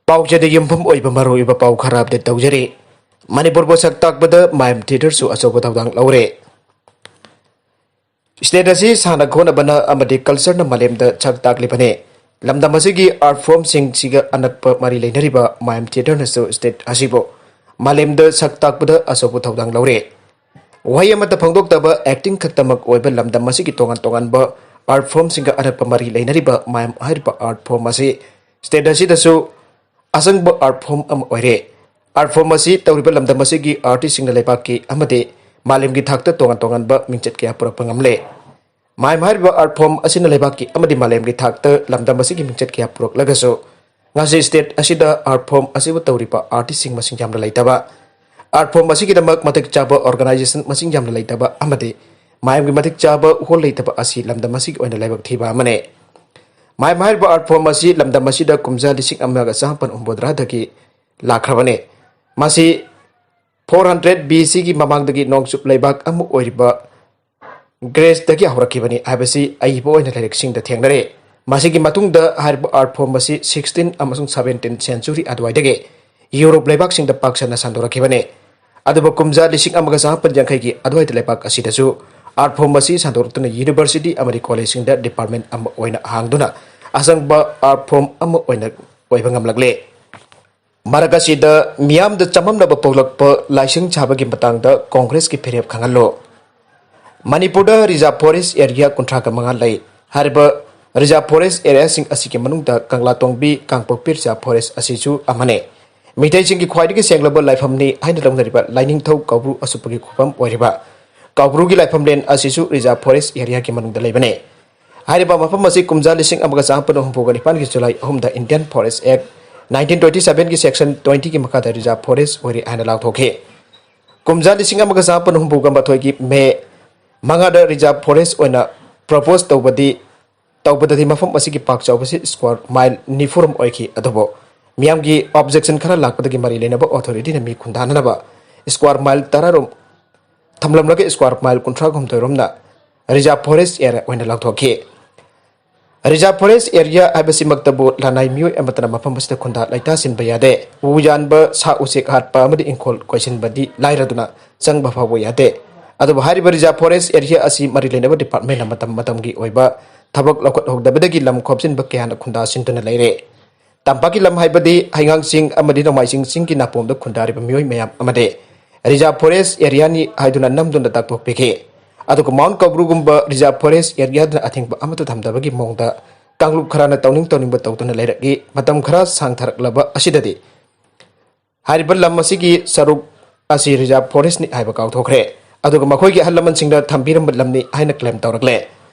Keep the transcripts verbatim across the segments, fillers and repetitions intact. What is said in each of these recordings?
ꯄꯥꯎꯆꯦꯗ ꯌꯨꯝꯐꯝ ꯑꯣꯏꯕ ꯃꯔꯨꯑꯣꯏꯕ ꯄꯥꯎ ꯈꯔ ꯑꯞꯗꯦꯠ ꯇꯧꯖꯔꯤ꯫ ꯃꯅꯤꯄꯨꯔꯕꯨ ꯁꯛ ꯇꯥꯛꯄꯗ ꯃꯥꯏꯝ ꯊꯤꯌꯦꯇꯔꯁꯨ ꯑꯆꯧꯕ ꯊꯧꯗꯥꯡ ꯂꯧꯔꯦ꯫ ꯁ꯭ꯇꯦꯠ ꯑꯁꯤ ꯁꯥꯟꯅ ꯈꯣꯠꯅꯕꯅ ꯑꯃꯗꯤ ꯀꯜꯆꯔꯅ ꯃꯥꯂꯦꯝꯗ ꯁꯛ ꯇꯥꯛꯂꯤꯕꯅꯤ꯫ ꯂꯝꯗꯝ ꯑꯁꯤꯒꯤ ꯑꯥꯔꯠ ꯐꯣꯔꯝꯁꯤꯡꯁꯤꯒ ꯑꯅꯛꯄ ꯃꯔꯤ ꯂꯩꯅꯔꯤꯕ ꯃꯥꯏꯝ ꯊꯤꯌꯦꯇꯔꯅꯁꯨ ꯁ꯭ꯇꯦꯠ ꯑꯁꯤꯕꯨ ꯃꯥꯂꯦꯝꯗ ꯁꯛ ꯇꯥꯛꯄꯗ ꯑꯆꯧꯕ ꯊꯧꯗꯥꯡ ꯂꯧꯔꯦ꯫ ꯋꯥꯍꯩ ꯑꯃꯠꯇ ꯐꯣꯡꯗꯣꯛꯇꯕ ꯑꯦꯛꯇꯤꯡ ꯈꯛꯇꯃꯛ ꯑꯣꯏꯕ ꯂꯝꯗꯝ ꯑꯁꯤꯒꯤ ꯇꯣꯉꯥꯟ ꯇꯣꯉꯥꯟꯕ ꯑꯥꯔꯠ ꯐꯣꯔꯝꯁꯤꯡꯒ ꯑꯅꯛꯄ ꯃꯔꯤ ꯂꯩꯅꯔꯤꯕ ꯃꯥꯏꯝ ꯍꯥꯏꯔꯤꯕ ꯑꯥꯔꯠ ꯐꯣꯔꯝ ꯑꯁꯤ ꯁ꯭ꯇꯦꯠ ꯑꯁꯤꯗꯁꯨ ꯑꯆꯪꯕ ꯑꯥꯔꯠ ꯐꯣꯔꯝ ꯑꯃ ꯑꯣꯏꯔꯦ꯫ ꯑꯥꯔꯠ ꯐꯣꯔꯝ ꯑꯁꯤ ꯇꯧꯔꯤꯕ ꯂꯝꯗꯝ ꯑꯁꯤꯒꯤ ꯑꯥꯔꯇꯤꯁꯁꯤꯡꯅ ꯂꯩꯕꯥꯛꯀꯤ ꯑꯃꯗꯤ ꯃꯥꯂꯦꯝꯒꯤ ꯊꯥꯛꯇ ꯇꯣꯉꯥꯟ ꯇꯣꯉꯥꯟꯕ ꯃꯤꯡꯆꯠ ꯀꯌꯥ ꯄꯨꯔꯛꯄ ꯉꯝꯂꯦ꯫ ꯃꯥꯏꯝ ꯍꯥꯏꯔꯤꯕ ꯑꯥꯔꯠ ꯐꯣꯔꯝ ꯑꯁꯤꯅ ꯂꯩꯕꯥꯛꯀꯤ ꯑꯃꯗꯤ ꯃꯥꯂꯦꯝꯒꯤ ꯊꯥꯛꯇ ꯂꯝꯗꯝ ꯑꯁꯤꯒꯤ ꯃꯤꯡꯆꯠ ꯀꯌꯥ ꯄꯨꯔꯛꯂꯒꯁꯨ, ꯉꯁꯤ ꯁ꯭ꯇꯦꯠ ꯑꯁꯤꯗ ꯑꯥꯔꯠ ꯐꯣꯔꯝ ꯑꯁꯤꯕꯨ ꯇꯧꯔꯤꯕ ꯑꯥꯔꯇꯤꯁꯁꯤꯡ ꯃꯁꯤꯡ ꯌꯥꯝꯅ ꯂꯩꯇꯕ, ꯑꯥꯔꯠ ꯐꯣꯔꯝ ꯑꯁꯤꯒꯤꯗꯃꯛ ꯃꯇꯤꯛ ꯆꯥꯕ ꯑꯣꯔꯒꯅꯥꯏꯖꯦꯁꯟ ꯃꯁꯤꯡ ꯌꯥꯝꯅ ꯂꯩꯇꯕ ꯑꯃꯗꯤ ꯃꯥꯂꯦꯝꯒꯤ ꯃꯇꯤꯛ ꯆꯥꯕ ꯍꯣꯜ ꯂꯩꯇꯕ ꯑꯁꯤ ꯂꯝꯗꯝ ꯑꯁꯤꯒꯤ ꯑꯣꯏꯅ ꯂꯥꯏꯕꯛ ꯊꯤꯕ ꯑꯃꯅꯤ꯫ ꯃꯥꯏꯝ ꯍꯥꯏꯔꯤꯕ ꯑꯥꯔꯠ ꯐꯣꯔꯝ ꯑꯁꯤ ꯂꯝꯗꯝ ꯑꯁꯤꯗ ꯀꯨꯝꯖꯥ ꯂꯤꯁꯤꯡ ꯑꯃꯒ ꯆꯃꯥꯄꯟ ꯍꯨꯝꯐꯨꯇꯔꯥꯗꯒꯤ ꯂꯥꯛꯈ꯭ꯔꯕꯅꯤ꯫ ꯃꯁꯤ ꯐꯣꯔ ꯍꯟꯗ꯭ꯔꯦꯠ ꯕꯤ ꯁꯤꯒꯤ ꯃꯃꯥꯡꯗꯒꯤ ꯅꯣꯡꯆꯨꯞ ꯂꯩꯕꯥꯛ ꯑꯃ ꯑꯣꯏꯔꯤꯕ ꯒ꯭ꯔꯦꯁꯇꯒꯤ ꯍꯧꯔꯛꯈꯤꯕꯅꯤ ꯍꯥꯏꯕꯁꯤ ꯑꯏꯕ ꯑꯣꯏꯅ ꯂꯥꯏꯔꯤꯛꯁꯤꯡꯗ ꯊꯦꯡꯅꯔꯦ꯫ ꯃꯁꯤꯒꯤ ꯃꯇꯨꯡꯗ ꯍꯥꯏꯔꯤꯕ ꯑꯥꯔꯠ ꯐꯣꯔꯝ ꯑꯁꯤ ꯁꯤꯛꯁꯇꯤꯟ ꯑꯃꯁꯨꯡ ꯁꯕꯦꯟꯇꯤꯟ ꯁꯦꯟꯆꯨꯔꯤ ꯑꯗꯨꯋꯥꯏꯗꯒꯤ ꯌꯨꯔꯣꯞ ꯂꯩꯕꯥꯛꯁꯤꯡꯗ ꯄꯥꯛ ꯁꯟꯅ ꯁꯟꯗꯣꯔꯛꯈꯤꯕꯅꯤ꯫ ꯑꯗꯨꯕꯨ ꯀꯨꯝꯖꯥ ꯂꯤꯁꯤꯡ ꯑꯃꯒ ꯆꯃꯥꯄꯟ ꯌꯥꯡꯈꯩꯒꯤ ꯑꯗꯨꯋꯥꯏꯗ ꯂꯩꯕꯥꯛ ꯑꯁꯤꯗꯁꯨ ꯑꯥꯔꯠ ꯐꯣꯔꯝ ꯑꯁꯤ ꯁꯟꯗꯣꯔꯛꯇꯨꯅ ꯌꯨꯅꯤꯚꯔꯁꯤꯇꯤ ꯑꯃꯗꯤ ꯀꯣꯂꯦꯖꯁꯤꯡꯗ ꯗꯤꯄꯥꯔꯠꯃꯦꯟ ꯑꯃ ꯑꯣꯏꯅ ꯍꯥꯡꯗꯨꯅ ꯑꯆꯪꯕ ꯑꯥꯔꯠ ꯐꯣꯔꯝ ꯑꯃ ꯑꯣꯏꯅ ꯑꯣꯏꯕ ꯉꯝꯂꯛꯂꯦ꯫ ꯃꯔꯛ ꯑꯁꯤꯗ ꯃꯤꯌꯥꯝꯗ ꯆꯃꯝꯅꯕ ꯄꯣꯛꯂꯛꯄ ꯂꯥꯏꯁꯪ ꯁꯥꯕꯒꯤ ꯃꯇꯥꯡꯗ ꯀꯣꯡꯒ꯭ꯔꯦꯁꯀꯤ ꯐꯤꯔꯦꯞ ꯈꯪꯍꯜꯂꯨ꯫ ꯃꯅꯤꯄꯨꯔꯗ ꯔꯤꯖꯥꯔꯚ ꯐꯣꯔꯦꯁ ꯑꯦꯔꯤꯌꯥ ꯀꯨꯟꯊ꯭ꯔꯥꯒ ꯃꯉꯥ ꯂꯩ꯫ ꯍꯥꯏꯔꯤꯕ ꯔꯤꯖꯥꯔꯚ ꯐꯣꯔꯦꯁ ꯑꯦꯔꯤꯌꯥꯁꯤꯡ ꯑꯁꯤꯒꯤ ꯃꯅꯨꯡꯗ ꯀꯪꯂꯥꯇꯣꯡꯕꯤ ꯀꯥꯡꯄꯣꯛꯄꯤ ꯔꯤꯖꯥꯔꯚ ꯐꯣꯔꯦꯁ ꯑꯁꯤꯁꯨ ꯑꯃꯅꯤ꯫ ꯃꯤꯇꯩꯁꯤꯡꯒꯤ ꯈ꯭ꯋꯥꯏꯗꯒꯤ ꯁꯦꯡꯂꯕ ꯂꯥꯏꯐꯝꯅꯤ ꯍꯥꯏꯅ ꯂꯧꯅꯔꯤꯕ ꯂꯥꯏꯅꯤꯡꯊꯧ ꯀꯧꯕ꯭ꯔꯨ ꯑꯁꯨꯞꯄꯒꯤ ꯈꯨꯕꯝ ꯑꯣꯏꯔꯤꯕ ꯀꯧꯕ꯭ꯔꯨꯒꯤ ꯂꯥꯏꯐꯝꯂꯦꯟ ꯑꯁꯤꯁꯨ ꯔꯤꯖꯥꯔꯚ ꯐꯣꯔꯦꯁ ꯑꯦꯔꯤꯌꯥꯒꯤ ꯃꯅꯨꯡꯗ ꯂꯩꯕꯅꯤ꯫ ꯍꯥꯏꯔꯤꯕ ꯃꯐꯝ ꯑꯁꯤ ꯀꯨꯝꯖꯥ ꯂꯤꯁꯤꯡ ꯑꯃꯒ ꯆꯃꯥꯄꯟ ꯍꯨꯝꯐꯨꯒ ꯅꯤꯄꯥꯟꯒꯤ ꯖꯨꯂꯥꯏ ꯑꯍꯨꯝꯗ Indian Forest Act nineteen twenty sevenꯒꯤ section twentyꯒꯤ ꯃꯈꯥꯗ ꯔꯤꯖꯥꯔꯚ ꯐꯣꯔꯦꯁ ꯑꯣꯏꯔꯦ ꯍꯥꯏꯅ ꯂꯥꯎꯊꯣꯛꯈꯤ꯫ ꯀꯨꯝꯖꯥ ꯂꯤꯁꯤꯡ ꯑꯃꯒ ꯆꯃꯥꯄꯟ ꯍꯨꯝꯐꯨꯒ ꯃꯥꯊꯣꯏꯒꯤ ꯃꯦ ꯃꯉꯥꯗ ꯔꯤꯖꯥꯔꯚ ꯐꯣꯔꯦꯁ ꯑꯣꯏꯅ ꯄ꯭ꯔꯣꯄꯣꯁ ꯇꯧꯕꯗꯤ ꯇꯧꯕꯗꯗꯤ ꯃꯐꯝ ꯑꯁꯤꯒꯤ ꯄꯥꯛ ꯆꯥꯎꯕꯁꯤ ꯁ꯭ꯀ꯭ꯋꯥꯔ ꯃꯥꯏꯜ ꯅꯤꯐꯨꯔꯣꯝ ꯑꯣꯏꯈꯤ꯫ ꯑꯗꯨꯕꯨ ꯃꯤꯌꯥꯝꯒꯤ ꯑꯣꯕꯖꯦꯛꯁꯟ ꯈꯔ ꯂꯥꯛꯄꯗꯒꯤ ꯃꯔꯤ ꯂꯩꯅꯕ ꯑꯣꯊꯣꯔꯤꯇꯤꯅ ꯃꯤ ꯈꯨꯟꯗꯥꯅꯅꯕ ꯁ꯭ꯀ꯭ꯋꯥꯔ ꯃꯥꯏꯜ ꯇꯔꯥꯔꯣꯝ ꯊꯝꯂꯝꯂꯒ ꯁ꯭ꯀ꯭ꯋꯥꯔ ꯃꯥꯏꯜ ꯀꯨꯟꯊ꯭ꯔꯥ ꯍꯨꯝꯗꯣꯏꯔꯣꯝꯅ ꯔꯤꯖꯥꯔꯚ ꯐꯣꯔꯦꯁ ꯑꯦꯔꯤꯌꯥ ꯑꯣꯏꯅ ꯂꯥꯎꯊꯣꯛꯈꯤ꯫ Reserve Forest Area ꯍꯥꯏꯕꯁꯤꯃꯛꯇꯕꯨ ꯂꯅꯥꯏ ꯃꯤꯑꯣꯏ ꯑꯃꯠꯇꯅ ꯃꯐꯝ ꯑꯁꯤꯗ ꯈꯨꯟꯗꯥ ꯂꯩꯇꯥꯁꯤꯟꯕ ꯌꯥꯗꯦ꯫ ꯎ ꯌꯥꯟꯕ, ꯁꯥ ꯎꯆꯦꯛ ꯍꯥꯠꯄ ꯑꯃꯗꯤ ꯏꯪꯈꯣꯜ ꯀꯣꯏꯁꯤꯟꯕꯗꯤ ꯂꯥꯏꯔꯗꯨꯅ ꯆꯪꯕ ꯐꯥꯎꯕ ꯌꯥꯗꯦ꯫ ꯑꯗꯨꯕꯨ ꯍꯥꯏꯔꯤꯕ Reserve Forest Area ꯑꯁꯤ ꯃꯔꯤ ꯂꯩꯅꯕ departmentꯅ ꯃꯇꯝ ꯃꯇꯝꯒꯤ ꯑꯣꯏꯕ ꯊꯕꯛ ꯂꯧꯈꯠꯍꯧꯗꯕꯗꯒꯤ ꯂꯝ ꯈꯣꯞꯆꯤꯟꯕ ꯀꯌꯥꯅ ꯈꯨꯟꯗꯥ ꯁꯤꯟꯗꯨꯅ ꯂꯩꯔꯦ꯫ ꯇꯝꯄꯥꯛꯀꯤ ꯂꯝ ꯍꯥꯏꯕꯗꯤ ꯍꯩꯉꯥꯡ ꯆꯤꯡ ꯑꯃꯗꯤ ꯅꯣꯡꯃꯥꯏꯖꯤꯡ ꯆꯤꯡꯒꯤ ꯅꯥꯄꯣꯝꯗ ꯈꯨꯟꯗꯥꯔꯤꯕ ꯃꯤꯑꯣꯏ ꯃꯌꯥꯝ ꯑꯃꯗꯤ Reserve Forest Areaꯅꯤ ꯍꯥꯏꯗꯨꯅ ꯅꯝꯗꯨꯅ ꯇꯥꯛꯊꯣꯛꯄꯤꯈꯤ꯫ ꯑꯗꯨꯒ Mount ꯀꯧꯕ꯭ꯔꯨꯒꯨꯝꯕ Reserve Forest Areaꯗꯅ ꯑꯊꯤꯡꯕ ꯑꯃꯠꯇ ꯊꯝꯗꯕꯒꯤ ꯃꯑꯣꯡꯗ ꯀꯥꯡꯂꯨꯞ ꯈꯔꯅ ꯇꯧꯅꯤꯡ ꯇꯧꯅꯤꯡꯕ ꯇꯧꯗꯨꯅ ꯂꯩꯔꯛꯏ꯫ ꯃꯇꯝ ꯈꯔ ꯁꯥꯡꯊꯔꯛꯂꯕ ꯑꯁꯤꯗꯗꯤ ꯍꯥꯏꯔꯤꯕ ꯂꯝ ꯑꯁꯤꯒꯤ ꯁꯔꯨꯛ ꯑꯁꯤ Reserve Forestꯅꯤ ꯍꯥꯏꯕ ꯀꯥꯎꯊꯣꯛꯈ꯭ꯔꯦ꯫ ꯑꯗꯨꯒ ꯃꯈꯣꯏꯒꯤ ꯑꯍꯜ ꯂꯃꯟꯁꯤꯡꯅ ꯊꯝꯕꯤꯔꯝꯕ ꯂꯝꯅꯤ ꯍꯥꯏꯅ claim ꯇꯧꯔꯛꯂꯦ꯫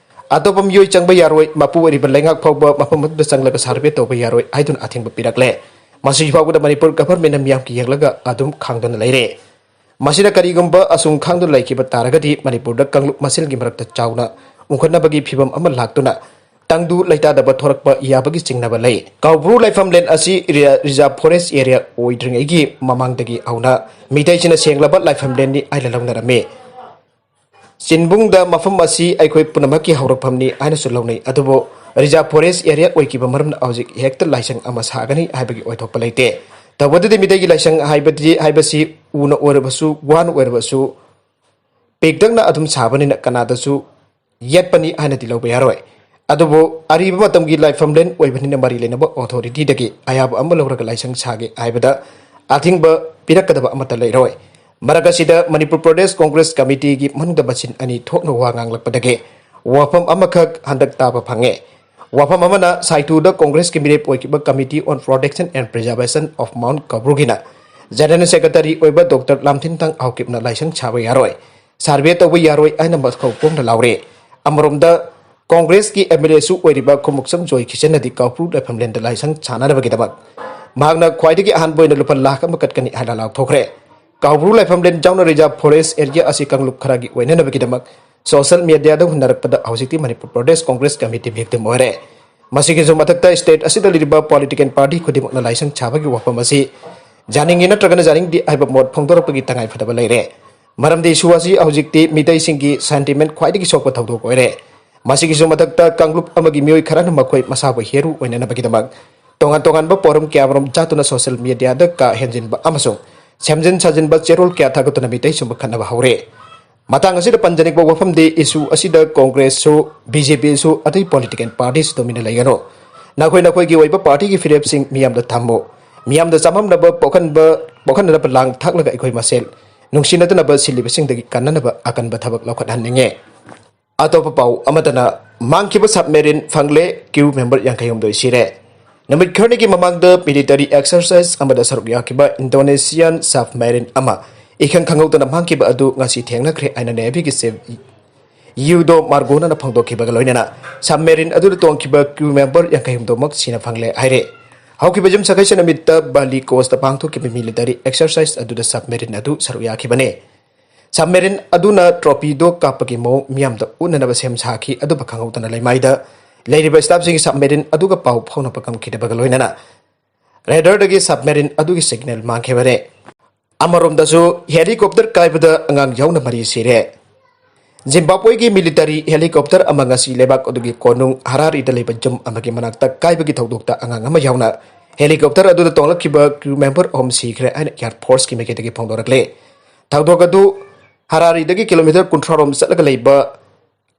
ꯑꯇꯣꯞꯄ ꯃꯤꯑꯣꯏ ꯆꯪꯕ ꯌꯥꯔꯣꯏ, ꯃꯄꯨ ꯑꯣꯏꯔꯤꯕ ꯂꯩꯉꯥꯛ ꯐꯥꯎꯕ ꯃꯐꯝ ꯑꯗꯨꯗ ꯆꯪꯂꯒ survey ꯇꯧꯕ ꯌꯥꯔꯣꯏ ꯍꯥꯏꯗꯨꯅ ꯑꯊꯤꯡꯕ ꯄꯤꯔꯛꯂꯦ꯫ ꯃꯁꯤ ꯐꯥꯎꯕꯗ ꯃꯅꯤꯄꯨꯔ governmentꯅ ꯃꯤꯌꯥꯝꯒꯤ ꯌꯦꯡꯂꯒ ꯑꯗꯨꯝ ꯈꯥꯡꯗꯨꯅ ꯂꯩꯔꯦ꯫ ꯃꯁꯤꯅ ꯀꯔꯤꯒꯨꯝꯕ ꯑꯁꯨꯝ ꯈꯥꯡꯗꯨꯅ ꯂꯩꯈꯤꯕ ꯇꯥꯔꯒꯗꯤ ꯃꯅꯤꯄꯨꯔꯗ ꯀꯥꯡꯂꯨꯞ ꯃꯁꯦꯜꯒꯤ ꯃꯔꯛꯇ ꯆꯥꯎꯅ ꯎꯪꯈꯠꯅꯕꯒꯤ ꯐꯤꯕꯝ ꯑꯃ ꯂꯥꯛꯇꯨꯅ ꯇꯪꯗꯨ ꯂꯩꯇꯥꯗꯕ ꯊꯣꯔꯛꯄ ꯌꯥꯕꯒꯤ ꯆꯤꯡꯅꯕ ꯂꯩ꯫ ꯀꯧꯕ꯭ꯔꯨ ꯂꯥꯏꯐꯝꯂꯦꯟ ꯑꯁꯤ ꯔꯤ-, Reserve Forest Area ꯑꯣꯏꯗ꯭ꯔꯤꯉꯩꯒꯤ ꯃꯃꯥꯡꯗꯒꯤ ꯍꯧꯅ ꯃꯤꯇꯩꯁꯤꯡꯅ ꯁꯦꯡꯂꯕ ꯂꯥꯏꯐꯝꯂꯦꯟꯅꯤ ꯍꯥꯏꯅ ꯂꯧꯅꯔꯝꯃꯤ꯫ ꯆꯤꯟꯕꯨꯡꯗ ꯃꯐꯝ ꯑꯁꯤ ꯑꯩꯈꯣꯏ ꯄꯨꯝꯅꯃꯛꯀꯤ ꯍꯧꯔꯛꯐꯝꯅꯤ ꯍꯥꯏꯅꯁꯨ ꯂꯧꯅꯩ꯫ ꯑꯗꯨꯕꯨ Reserve Forest Area ꯑꯣꯏꯈꯤꯕ ꯃꯔꯝꯅ ꯍꯧꯖꯤꯛ ꯍꯦꯛꯇ ꯂꯥꯏꯁꯪ ꯑꯃ ꯁꯥꯒꯅꯤ ꯍꯥꯏꯕꯒꯤ ꯑꯣꯏꯊꯣꯛꯄ ꯂꯩꯇꯦ꯫ ꯇꯧꯕꯗꯗꯤ ꯃꯤꯇꯩꯒꯤ ꯂꯥꯏꯁꯪ ꯍꯥꯏꯕꯗꯤ, ꯍꯥꯏꯕꯁꯤ ꯎꯅ ꯑꯣꯏꯔꯕꯁꯨ, ꯋꯥꯅ ꯑꯣꯏꯔꯕꯁꯨ, ꯄꯤꯛꯇꯛꯅ ꯑꯗꯨꯝ ꯁꯥꯕꯅꯤꯅ ꯀꯅꯥꯗꯁꯨ ꯌꯦꯠꯄꯅꯤ ꯍꯥꯏꯅꯗꯤ ꯂꯧꯕ ꯌꯥꯔꯣꯏ꯫ ꯑꯗꯨꯕꯨ ꯑꯔꯤꯕ ꯃꯇꯝꯒꯤ ꯂꯥꯏꯐꯝꯂꯦꯟ ꯑꯣꯏꯕꯅꯤꯅ ꯃꯔꯤ ꯂꯩꯅꯕ authorityꯗꯒꯤ ꯑꯌꯥꯕ ꯑꯃ ꯂꯧꯔꯒ ꯂꯥꯏꯁꯪ ꯁꯥꯒꯦ ꯍꯥꯏꯕꯗ ꯑꯊꯤꯡꯕ ꯄꯤꯔꯛꯀꯗꯕ ꯑꯃꯠꯇ ꯂꯩꯔꯣꯏ꯫ ꯃꯔꯛ ꯑꯁꯤꯗ ꯃꯅꯤꯄꯨꯔ ꯄ꯭ꯔꯗꯦꯁ ꯀꯣꯡꯒ꯭ꯔꯦꯁ ꯀꯃꯤꯇꯤꯒꯤ ꯃꯅꯨꯡꯗ ꯃꯆꯤꯟ ꯑꯅꯤ ꯊꯣꯛꯅ ꯋꯥ ꯉꯥꯡꯂꯛꯄꯗꯒꯤ ꯋꯥꯐꯝ ꯑꯃꯈꯛ ꯍꯟꯗꯛ ꯇꯥꯕ ꯐꯪꯉꯦ꯫ ꯋꯥꯐꯝ ꯑꯃꯅ ꯁꯥꯏꯇꯨꯗ ꯀꯣꯡꯒ꯭ꯔꯦꯁꯀꯤ ꯃꯤꯔꯦꯞ ꯑꯣꯏꯈꯤꯕ Committee on Protection and Preservation of Mount ꯀꯧꯕ꯭ꯔꯨꯒꯤꯅ General Secretary ꯑꯣꯏꯕ ꯗꯣꯛꯇꯔ ꯂꯥꯝꯊꯤꯟꯊꯪ ꯍꯥꯎꯀꯤꯞꯅ ꯂꯥꯏꯁꯪ ꯁꯥꯕ ꯌꯥꯔꯣꯏ, survey ꯇꯧꯕ ꯌꯥꯔꯣꯏ ꯍꯥꯏꯅ ꯃꯈꯧ ꯐꯣꯡꯅ ꯂꯥꯎꯔꯦ꯫ ꯑꯃꯔꯣꯝꯗ ꯀꯣꯡꯒ꯭ꯔꯦꯁꯀꯤ MLAꯁꯨ ꯑꯣꯏꯔꯤꯕ ꯈꯨꯃꯨꯛꯁꯝ ꯖꯣꯏ ꯈꯤꯆꯟꯅꯗꯤ ꯀꯧꯕ꯭ꯔꯨ ꯂꯥꯏꯐꯝꯂꯦꯟꯗ ꯂꯥꯏꯁꯪ ꯁꯥꯅꯅꯕꯒꯤꯗꯃꯛ ꯃꯍꯥꯛꯅ ꯈ꯭ꯋꯥꯏꯗꯒꯤ ꯑꯍꯥꯟꯕ ꯑꯣꯏꯅ ꯂꯨꯄꯥ ꯂꯥꯈ ꯑꯃ ꯀꯠꯀꯅꯤ ꯍꯥꯏꯅ ꯂꯥꯎꯊꯣꯛꯈ꯭ꯔꯦ꯫ ꯀꯧꯕ꯭ꯔꯨ ꯂꯥꯏꯐꯝꯂꯦꯟ ꯌꯥꯎꯅ Reserve Forest Area ꯑꯁꯤ ꯀꯥꯡꯂꯨꯞ ꯈꯔꯒꯤ ꯑꯣꯏꯅꯅꯕꯒꯤꯗꯃꯛ social mediaꯗ ꯍꯨꯟꯅꯔꯛꯄꯗ ꯍꯧꯖꯤꯛꯇꯤ ꯃꯅꯤꯄꯨꯔ ꯄ꯭ꯔꯗꯦꯁ ꯀꯣꯡꯒ꯭ꯔꯦꯁ ꯀꯃꯤꯇꯤ victim ꯑꯣꯏꯔꯦ꯫ ꯃꯁꯤꯒꯤꯁꯨ ꯃꯊꯛꯇ state ꯑꯁꯤꯗ ꯂꯩꯔꯤꯕ political party ꯈꯨꯗꯤꯡꯃꯛꯅ ꯂꯥꯏꯁꯪ ꯁꯥꯕꯒꯤ ꯋꯥꯐꯝ ꯑꯁꯤ ꯌꯥꯅꯤꯡꯉꯤ ꯅꯠꯇ꯭ꯔꯒꯅ ꯌꯥꯅꯤꯡꯗꯦ ꯍꯥꯏꯕ ꯃꯣꯠ ꯐꯣꯡꯗꯣꯔꯛꯄꯒꯤ ꯇꯉꯥꯏ ꯐꯗꯕ ꯂꯩꯔꯦ꯫ ꯃꯔꯝꯗꯤ issue ꯑꯁꯤ ꯍꯧꯖꯤꯛꯇꯤ ꯃꯤꯇꯩꯁꯤꯡꯒꯤ sentiment ꯈ꯭ꯋꯥꯏꯗꯒꯤ ꯁꯣꯛꯄ ꯊꯧꯗꯣꯛ ꯑꯣꯏꯔꯦ꯫ ꯃꯁꯤꯒꯤꯁꯨ ꯃꯊꯛꯇ ꯀꯥꯡꯂꯨꯞ ꯑꯃꯒꯤ ꯃꯤꯑꯣꯏ ꯈꯔꯅ ꯃꯈꯣꯏ ꯃꯁꯥꯕꯨ ꯍꯦꯔꯨ ꯑꯣꯏꯅꯅꯕꯒꯤꯗꯃꯛ ꯇꯣꯉꯥꯟ ꯇꯣꯉꯥꯟꯕ ꯄꯣꯔꯝ ꯀꯌꯥꯃꯔꯨꯝ ꯆꯥꯗꯨꯅ social media ꯗ ꯀꯥ ꯍꯦꯟꯖꯤꯟꯕ ꯑꯃꯁꯨꯡ ꯁꯦꯝꯖꯤꯟ ꯁꯥꯖꯤꯟꯕ ꯆꯦꯔꯣꯜ ꯀꯌꯥ ꯊꯥꯒꯠꯇꯨꯅ ꯃꯤꯇꯩ ꯁꯨꯝꯕ ꯈꯠꯅꯕ ꯍꯧꯔꯦ꯫ ꯃꯇꯥꯡ ꯑꯁꯤꯗ ꯄꯟꯖꯅꯤꯡꯕ ꯋꯥꯐꯝꯗꯤ, issue ꯑꯁꯤꯗ Congress ꯁꯨ, B J P ꯁꯨ, ꯑꯇꯩ political party ꯁꯨ ꯇꯨꯃꯤꯟꯅ ꯂꯩꯒꯅꯨ꯫ ꯅꯈꯣꯏ ꯅꯈꯣꯏꯒꯤ ꯑꯣꯏꯕ party ꯒꯤ ꯐꯤꯔꯦꯞꯁꯤꯡ ꯃꯤꯌꯥꯝꯗ ꯊꯝꯃꯨ꯫ ꯃꯤꯌꯥꯝꯗ ꯆꯃꯝꯅꯕ ꯄꯣꯛꯍꯟꯕ, ꯄꯣꯛꯍꯟꯅꯅꯕ ꯂꯥꯡ ꯊꯥꯛꯂꯒ ꯑꯩꯈꯣꯏ ꯃꯁꯦꯜ ꯅꯨꯡꯁꯤꯅꯗꯅꯕ ꯁꯤꯜꯂꯤꯕꯁꯤꯡꯗꯒꯤ ꯀꯟꯅꯅꯕ ꯑꯀꯟꯕ ꯊꯕꯛ ꯂꯧꯈꯠꯍꯟꯅꯤꯡꯉꯤ꯫ ꯑꯇꯣꯞꯄ ꯄꯥꯎ ꯑꯃꯗꯅ, ꯃꯥꯡꯈꯤꯕ submarine ꯐꯪꯂꯦ, crew member ꯌꯥꯡꯈꯩ ꯍꯨꯝꯗꯣꯏ ꯁꯤꯔꯦ꯫ ꯅꯨꯃꯤꯠ ꯈꯔꯅꯤꯒꯤ ꯃꯃꯥꯡꯗ military exercise ꯑꯃꯗ ꯁꯔꯨꯛ ꯌꯥꯈꯤꯕ Indonesian submarine ꯑꯃ ꯏꯈꯪ ꯈꯪꯍꯧꯗꯅ ꯃꯥꯡꯈꯤꯕ ꯑꯗꯨ ꯉꯁꯤ ꯊꯦꯡꯅꯈ꯭ꯔꯦ ꯍꯥꯏꯅ Navy ꯒꯤ chief ꯌꯨꯗꯣ ꯃꯥꯔꯒꯣꯅꯥꯅ ꯐꯣꯡꯗꯣꯛꯈꯤꯕꯒ ꯂꯣꯏꯅꯅ submarine ꯑꯗꯨꯗ ꯇꯣꯡꯈꯤꯕ crew member ꯌꯥꯡꯈꯩ ꯍꯨꯝꯗꯣꯏꯃꯛ ꯁꯤꯅ ꯐꯪꯂꯦ ꯍꯥꯏꯔꯦ꯫ ꯍꯧꯈꯤꯕ ꯌꯨꯝꯁꯀꯩꯁ ꯅꯨꯃꯤꯠꯇ Bali coast ꯇ ꯄꯥꯡꯊꯣꯛꯈꯤꯕ military exercise ꯑꯗꯨꯗ submarine ꯑꯗꯨ ꯁꯔꯨꯛ ꯌꯥꯈꯤꯕꯅꯤ꯫ Submarine ꯑꯗꯨꯅ torpedo ꯀꯥꯞꯄꯒꯤ ꯃꯑꯣꯡ ꯃꯤꯌꯥꯝꯗ ꯎꯠꯅꯅꯕ ꯁꯦꯝ ꯁꯥꯈꯤ, ꯑꯗꯨꯕꯨ ꯈꯪꯍꯧꯗꯅ ꯂꯩꯃꯥꯏꯗ ꯂꯩꯔꯤꯕ staff ꯁꯤꯡꯒꯤ submarine ꯑꯗꯨꯒ ꯄꯥꯎ ꯐꯥꯎꯅꯕ ꯉꯝꯈꯤꯗꯕꯒ ꯂꯣꯏꯅꯅ radar ꯗꯒꯤ submarine ꯑꯗꯨꯒꯤ signal ꯃꯥꯡꯈꯤꯕꯅꯤ꯫ ꯑꯃꯔꯣꯝꯗꯁꯨ helicopter ꯀꯥꯏꯕꯗ ꯑꯉꯥꯡ ꯌꯥꯎꯅ ꯃꯔꯤ ꯁꯤꯔꯦ꯫ ꯖꯤꯝꯕꯥꯕ꯭ꯋꯦꯒꯤ military helicopter ꯑꯃ ꯉꯁꯤ ꯂꯩꯕꯥꯛ ꯑꯗꯨꯒꯤ ꯀꯣꯅꯨꯡ ꯍꯔꯥꯔꯤꯗ ꯂꯩꯕ ꯌꯨꯝ ꯑꯃꯒꯤ ꯃꯅꯥꯛꯇ ꯀꯥꯏꯕꯒꯤ ꯊꯧꯗꯣꯛꯇ ꯑꯉꯥꯡ ꯑꯃ ꯌꯥꯎꯅ helicopter ꯑꯗꯨꯗ ꯇꯣꯡꯂꯛꯈꯤꯕ crew member ꯑꯍꯨꯝ ꯁꯤꯈ꯭ꯔꯦ ꯍꯥꯏꯅ Air Force ꯀꯤ ꯃꯥꯏꯀꯩꯗꯒꯤ ꯐꯣꯡꯗꯣꯔꯛꯂꯦ꯫ ꯊꯧꯗꯣꯛ ꯑꯗꯨ ꯍꯔꯥꯔꯤꯗꯒꯤ kilometer ꯀꯨꯟꯊ꯭ꯔꯥ ꯔꯣꯝ ꯆꯠꯂꯒ ꯂꯩꯕ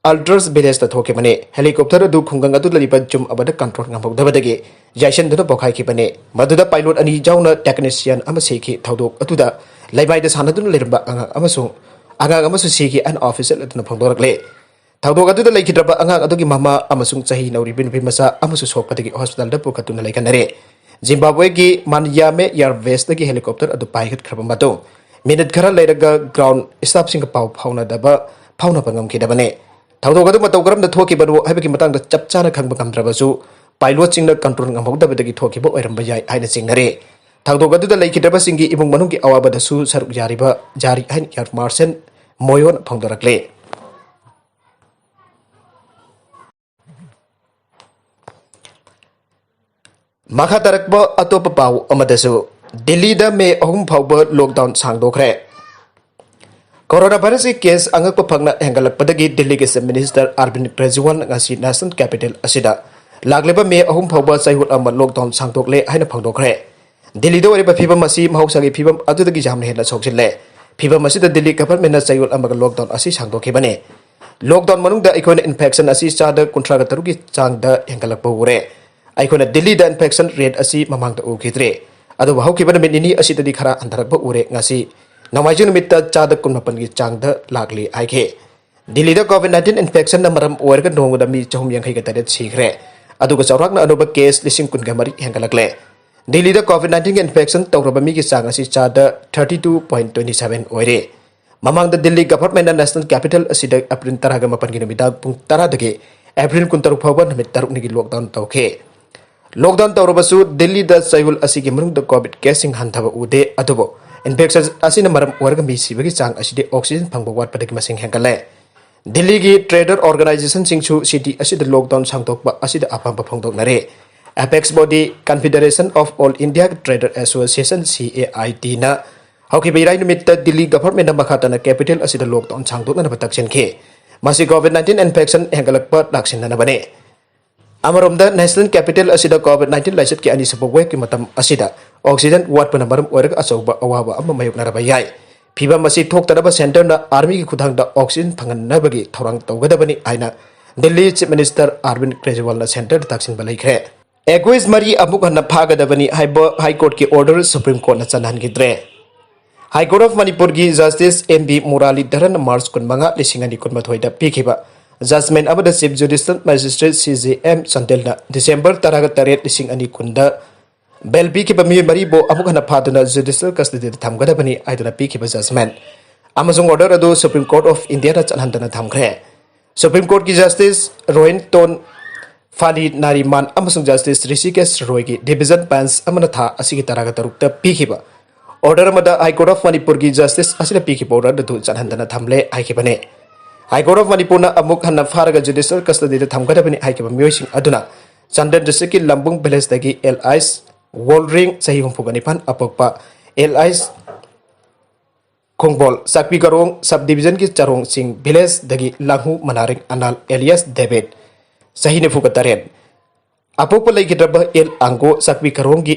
Alders village ꯇ ꯊꯣꯛꯈꯤꯕꯅꯤ꯫ Helicopter ꯑꯗꯨ ꯈꯨꯡꯒꯪ ꯑꯗꯨꯗ ꯂꯩꯕ ꯌꯨꯝ ꯑꯃꯗ control ꯉꯝꯍꯧꯗꯕꯗꯒꯤ ꯌꯥꯏꯁꯟꯗꯨꯅ ꯄꯣꯈꯥꯏꯈꯤꯕꯅꯤ꯫ ꯃꯗꯨꯗ pilot ꯑꯅꯤ ꯌꯥꯎꯅ technician ꯑꯃ ꯁꯤꯈꯤ꯫ ꯊꯧꯗꯣꯛ ꯑꯗꯨꯗ ꯂꯩꯃꯥꯏꯗ ꯁꯥꯟꯅꯗꯨꯅ ꯂꯩꯔꯝꯕ ꯑꯉꯥꯡ ꯑꯃꯁꯨꯡ ꯑꯉꯥꯡ ꯑꯃꯁꯨ ꯁꯤꯈꯤ ꯍꯥꯏꯅ official ꯑꯗꯨꯅ ꯐꯣꯡꯗꯣꯔꯛꯂꯦ꯫ ꯊꯧꯗꯣꯛ ꯑꯗꯨꯗ ꯂꯩꯈꯤꯗ꯭ꯔꯕ ꯑꯉꯥꯡ ꯑꯗꯨꯒꯤ ꯃꯃꯥ ꯑꯃꯁꯨꯡ ꯆꯍꯤ ꯅꯧꯔꯤꯕ ꯅꯨꯄꯤ ꯃꯆꯥ ꯑꯃꯁꯨ ꯁꯣꯛꯄꯗꯒꯤ hospital ꯗ ꯄꯨꯈꯠꯇꯨꯅ ꯂꯩꯈꯠꯅꯔꯦ꯫ ꯖꯤꯝꯕꯥꯕ꯭ꯋꯦꯒꯤ ꯃꯥꯟꯌꯥꯃꯦ Air Base ꯇꯒꯤ helicopter ꯑꯗꯨ ꯄꯥꯏꯈꯠꯈ꯭ꯔꯕ ꯃꯇꯨꯡ, minute ꯈꯔ ꯂꯩꯔꯒ ground staff ꯁꯤꯡꯒ ꯄꯥꯎ ꯐꯥꯎꯅꯗꯕ, ꯐꯥꯎꯅꯕ ꯉꯝꯈꯤꯗꯕꯅꯤ꯫ ꯊꯧꯗꯣꯛ ꯑꯗꯨ ꯃꯇꯧ ꯀꯔꯝꯅ ꯊꯣꯛꯈꯤꯕꯅꯣ ꯍꯥꯏꯕꯒꯤ ꯃꯇꯥꯡꯗ ꯆꯞ ꯆꯥꯅ ꯈꯪꯕ ꯉꯝꯗ꯭ꯔꯕꯁꯨ, pilot ꯁꯤꯡꯅ control ꯉꯝꯍꯧꯗꯕꯗꯒꯤ ꯊꯣꯛꯈꯤꯕ ꯑꯣꯏꯔꯝꯕ ꯌꯥꯏ ꯍꯥꯏꯅ ꯆꯤꯡꯅꯔꯤ꯫ ꯊꯧꯗꯣꯛ ꯑꯗꯨꯗ ꯂꯩꯈꯤꯗ꯭ꯔꯕꯁꯤꯡꯒꯤ ꯏꯃꯨꯡ ꯃꯅꯨꯡꯒꯤ ꯑꯋꯥꯕꯗꯁꯨ ꯁꯔꯨꯛ ꯌꯥꯔꯤꯕ, ꯌꯥꯔꯤ ꯍꯥꯏꯅ Air Marshal ꯃꯣꯌꯣꯟ ꯐꯣꯡꯗꯣꯔꯛꯂꯤ꯫ ꯃꯈꯥ ꯇꯥꯔꯛꯄ ꯑꯇꯣꯞꯄ ꯄꯥꯎ ꯑꯃꯗꯁꯨ, ꯗꯤꯜꯂꯤꯗ ꯃꯦ ꯑꯍꯨꯝ ꯐꯥꯎꯕ lockdown ꯁꯥꯡꯗꯣꯛꯈ꯭ꯔꯦ꯫ Coronavirus ꯀꯤ case ꯑꯉꯛꯄ ꯐꯪꯅ ꯍꯦꯟꯒꯠꯂꯛꯄꯗꯒꯤ ꯗꯤꯜꯂꯤꯒꯤ Chief Minister Arvind Kejriwal ꯉꯁꯤ national capital ꯑꯁꯤꯗ ꯂꯥꯛꯂꯤꯕ May ꯑꯍꯨꯝ ꯐꯥꯎꯕ ꯆꯌꯣꯜ ꯑꯃ lockdown ꯁꯥꯡꯗꯣꯛꯂꯦ ꯍꯥꯏꯅ ꯐꯣꯡꯗꯣꯛꯈ꯭ꯔꯦ꯫ ꯗꯤꯜꯂꯤꯗ ꯑꯣꯏꯔꯤꯕ ꯐꯤꯕꯝ ꯑꯁꯤ ꯃꯍꯧꯁꯥꯒꯤ ꯐꯤꯕꯝ ꯑꯗꯨꯗꯒꯤ ꯌꯥꯝꯅ ꯍꯦꯟꯅ ꯁꯣꯛꯆꯤꯜꯂꯦ꯫ ꯐꯤꯕꯝ ꯑꯁꯤꯗ ꯗꯤꯜꯂꯤ government ꯅ ꯆꯌꯣꯜ ꯑꯃꯒ lockdown ꯑꯁꯤ ꯁꯥꯡꯗꯣꯛꯈꯤꯕꯅꯤ꯫ Lockdown ꯃꯅꯨꯡꯗ ꯑꯩꯈꯣꯏꯅ infection ꯑꯁꯤ ꯆꯥꯗ ꯀꯨꯟꯊ꯭ꯔꯥꯒ ꯇꯔꯨꯛꯀꯤ ꯆꯥꯡꯗ ꯍꯦꯟꯒꯠꯂꯛꯄ ꯎꯔꯦ꯫ ꯑꯩꯈꯣꯏꯅ ꯗꯤꯜꯂꯤꯗ infection rate ꯑꯁꯤ ꯃꯃꯥꯡꯗ ꯎꯈꯤꯗ꯭ꯔꯦ꯫ ꯑꯗꯨꯕꯨ ꯍꯧꯈꯤꯕ ꯅꯨꯃꯤꯠ ꯅꯤꯅꯤ ꯑꯁꯤꯗꯗꯤ ꯈꯔ ꯍꯟꯊꯔꯛꯄ ꯎꯔꯦ꯫ ꯉꯁꯤ ꯅꯣꯡꯃꯥꯏꯖꯤꯡ ꯅꯨꯃꯤꯠꯇ ꯆꯥꯗ ꯀꯨꯟꯃꯥꯄꯟꯒꯤ ꯆꯥꯡꯗ ꯂꯥꯛꯂꯤ ꯍꯥꯏꯈꯤ꯫ ꯗꯤꯜꯂꯤꯗ COVID nineteen infection ꯅ ꯃꯔꯝ ꯑꯣꯏꯔꯒ ꯅꯣꯡꯃꯗ ꯃꯤ ꯆꯍꯨꯝ ꯌꯥꯡꯈꯩꯒ ꯇꯔꯦꯠ ꯁꯤꯈ꯭ꯔꯦ꯫ ꯑꯗꯨꯒ ꯆꯥꯎꯔꯥꯛꯅ ꯑꯅꯧꯕ case ꯂꯤꯁꯤꯡ ꯀꯨꯟꯒ ꯃꯔꯤ ꯍꯦꯟꯒꯠꯂꯛꯂꯦ꯫ ꯗꯤꯜꯂꯤꯗ COVID nineteen ꯒꯤ infection ꯇꯧꯔꯕ ꯃꯤꯒꯤ ꯆꯥꯡ ꯑꯁꯤ ꯆꯥꯗ thirty two point twenty seven ꯑꯣꯏꯔꯦ꯫ ꯃꯃꯥꯡꯗ ꯗꯤꯜꯂꯤ government ꯅ national capital ꯑꯁꯤꯗ April ꯇꯔꯥꯒ ꯃꯥꯄꯟꯒꯤ ꯅꯨꯃꯤꯗꯥꯡ ꯄꯨꯡ ꯇꯔꯥꯗꯒꯤ April ꯀꯨꯟꯇꯔꯨꯛ ꯐꯥꯎꯕ ꯅꯨꯃꯤꯠ ꯇꯔꯨꯛꯅꯤꯒꯤ lockdown ꯇꯧꯈꯤ꯫ Lockdown ꯇꯧꯔꯕꯁꯨ ꯗꯤꯜꯂꯤꯗ ꯆꯌꯣꯜ ꯑꯁꯤꯒꯤ ꯃꯅꯨꯡꯗ COVID case ꯁꯤꯡ ꯍꯟꯊꯕ ꯎꯗꯦ꯫ ꯑꯗꯨꯕꯨ infection ꯑꯁꯤꯅ ꯃꯔꯝ ꯑꯣꯏꯔꯒ ꯃꯤ ꯁꯤꯕꯒꯤ ꯆꯥꯡ ꯑꯁꯤꯗꯤ oxygen ꯐꯪꯕ ꯋꯥꯠꯄꯗꯒꯤ ꯃꯁꯤꯡ ꯍꯦꯟꯒꯠꯂꯦ꯫ ꯗꯤꯜꯂꯤꯒꯤ trader organization ꯁꯤꯡꯁꯨ city ꯑꯁꯤꯗ lockdown ꯁꯥꯡꯗꯣꯛꯄ ꯑꯁꯤꯗ ꯑꯄꯥꯝꯕ ꯐꯣꯡꯗꯣꯛꯅꯔꯦ꯫ Apex body Confederation of All India Trader Association, C A I T ꯅ ꯍꯧꯈꯤꯕ ꯏꯔꯥꯏ ꯅꯨꯃꯤꯠꯇ ꯗꯤꯜꯂꯤ government ꯅ ꯃꯈꯥ ꯇꯥꯅ capital ꯑꯁꯤꯗ lockdown ꯁꯥꯡꯗꯣꯛꯅꯅꯕ ꯇꯛꯁꯤꯟꯈꯤ꯫ ꯃꯁꯤ COVID nineteen infection ꯍꯦꯟꯒꯠꯂꯛꯄ ꯂꯥꯛꯁꯤꯟꯅꯅꯕꯅꯤ꯫ ꯑꯃꯔꯣꯝꯗ national capital ꯑꯁꯤꯗ COVID nineteen ꯂꯥꯏꯆꯠꯀꯤ ꯑꯅꯤꯁꯨꯕ wave ꯀꯤ ꯃꯇꯝ ꯑꯁꯤꯗ oxygen ꯋꯥꯠꯄꯅ ꯃꯔꯝ ꯑꯣꯏꯔꯒ ꯑꯆꯧꯕ ꯑꯋꯥꯕ ꯑꯃ ꯃꯥꯌꯣꯛꯅꯔꯕ ꯌꯥꯏ꯫ ꯐꯤꯕꯝ ꯑꯁꯤ ꯊꯣꯛꯇꯅꯕ centre ꯅ army ꯒꯤ ꯈꯨꯠꯊꯥꯡꯗ oxygen ꯐꯪꯍꯟꯅꯕꯒꯤ ꯊꯧꯔꯥꯡ ꯇꯧꯒꯗꯕꯅꯤ ꯍꯥꯏꯅ Delhi Chief Minister Arvind Kejriwal ꯅ centre ꯗ ꯇꯥꯛꯁꯤꯟꯕ ꯂꯩꯈ꯭ꯔꯦ꯫ Accused ꯃꯔꯤ ꯑꯃꯨꯛ ꯍꯟꯅ ꯐꯥꯒꯗꯕꯅꯤ ꯍꯥꯏꯕ High Court ꯀꯤ order Supreme Court ꯅ ꯆꯠꯅꯍꯟꯈꯤꯗ꯭ꯔꯦ꯫ High Court of ꯃꯅꯤꯄꯨꯔꯒꯤ Justice M B Muralidharan March ꯀꯨꯟꯃꯉꯥ, ꯂꯤꯁꯤꯡ ꯑꯅꯤ ꯀꯨꯟꯃꯥꯊꯣꯏꯗ ꯄꯤꯈꯤꯕ judgment ꯑꯃꯗ Chief Judicial Magistrate C J M ꯆꯥꯟꯗꯦꯜꯅ December ꯇꯔꯥꯒ ꯇꯔꯦꯠ, ꯂꯤꯁꯤꯡ ꯑꯅꯤ ꯀꯨꯟꯗ bail ꯄꯤꯈꯤꯕ ꯃꯤꯑꯣꯏ ꯃꯔꯤꯕꯨ ꯑꯃꯨꯛ ꯍꯟꯅ ꯐꯥꯗꯨꯅ judicial custody ꯗ ꯊꯝꯒꯗꯕꯅꯤ ꯍꯥꯏꯗꯨꯅ ꯄꯤꯈꯤꯕ judgment ꯑꯃꯁꯨꯡ order ꯑꯗꯨ Supreme Court of India ꯅ ꯆꯠꯍꯟꯗꯅ ꯊꯝꯈ꯭ꯔꯦ꯫ Supreme Court ꯀꯤ Justice Rohinton Fali Nariman ꯑꯃꯁꯨꯡ Justice Hrishikesh Roy ꯒꯤ division bench ꯑꯃꯅ ꯊꯥ ꯑꯁꯤꯒꯤ ꯇꯔꯥꯒ ꯇꯔꯨꯛꯇ ꯄꯤꯈꯤꯕ order ꯑꯃꯗ High Court of ꯃꯅꯤꯄꯨꯔꯒꯤ justice ꯑꯁꯤꯅ ꯄꯤꯈꯤꯕ order ꯑꯗꯨ ꯆꯠꯍꯟꯗꯅ ꯊꯝꯂꯦ ꯍꯥꯏꯈꯤꯕꯅꯤ꯫ High Court of ꯃꯅꯤꯄꯨꯔꯅ ꯑꯃꯨꯛ ꯍꯟꯅ ꯐꯥꯔꯒ judicial custody ꯗ ꯊꯝꯒꯗꯕꯅꯤ ꯍꯥꯏꯈꯤꯕ ꯃꯤꯑꯣꯏꯁꯤꯡ ꯑꯗꯨꯅ ꯆꯥꯟꯗꯦꯜ district ꯀꯤ ꯂꯝꯕꯨꯡ village ꯗꯒꯤ alias ꯋꯣꯜꯔꯤꯡ, ꯆꯍꯤ ꯍꯨꯝꯐꯨꯒ ꯅꯤꯄꯥꯟ ꯑꯄꯣꯛꯄ, alias ꯈꯣꯡꯕꯣꯜ ꯆꯥꯛꯄꯤ ꯀꯔꯣꯡ ꯁꯕ ꯗꯤꯕꯤꯖꯟꯒꯤ ꯆꯔꯣꯡ ꯁꯤꯡ ꯚꯤꯂꯦꯖꯇꯒꯤ ꯂꯥꯡꯍꯨ ꯃꯅꯥꯔꯤꯡ ꯑꯅꯥꯜ ꯑꯦꯂꯤꯌꯥꯁ ꯗꯦꯕꯤꯠ, ꯆꯍꯤ ꯅꯤꯐꯨꯒ ꯇꯔꯦꯠ꯫ ꯑꯄꯣꯛꯄ ꯂꯩꯈꯤꯗ꯭ꯔꯕ ꯑꯦꯜ ꯑꯥꯡꯒꯣ ꯆꯥꯛꯄꯤ ꯀꯔꯣꯡꯒꯤ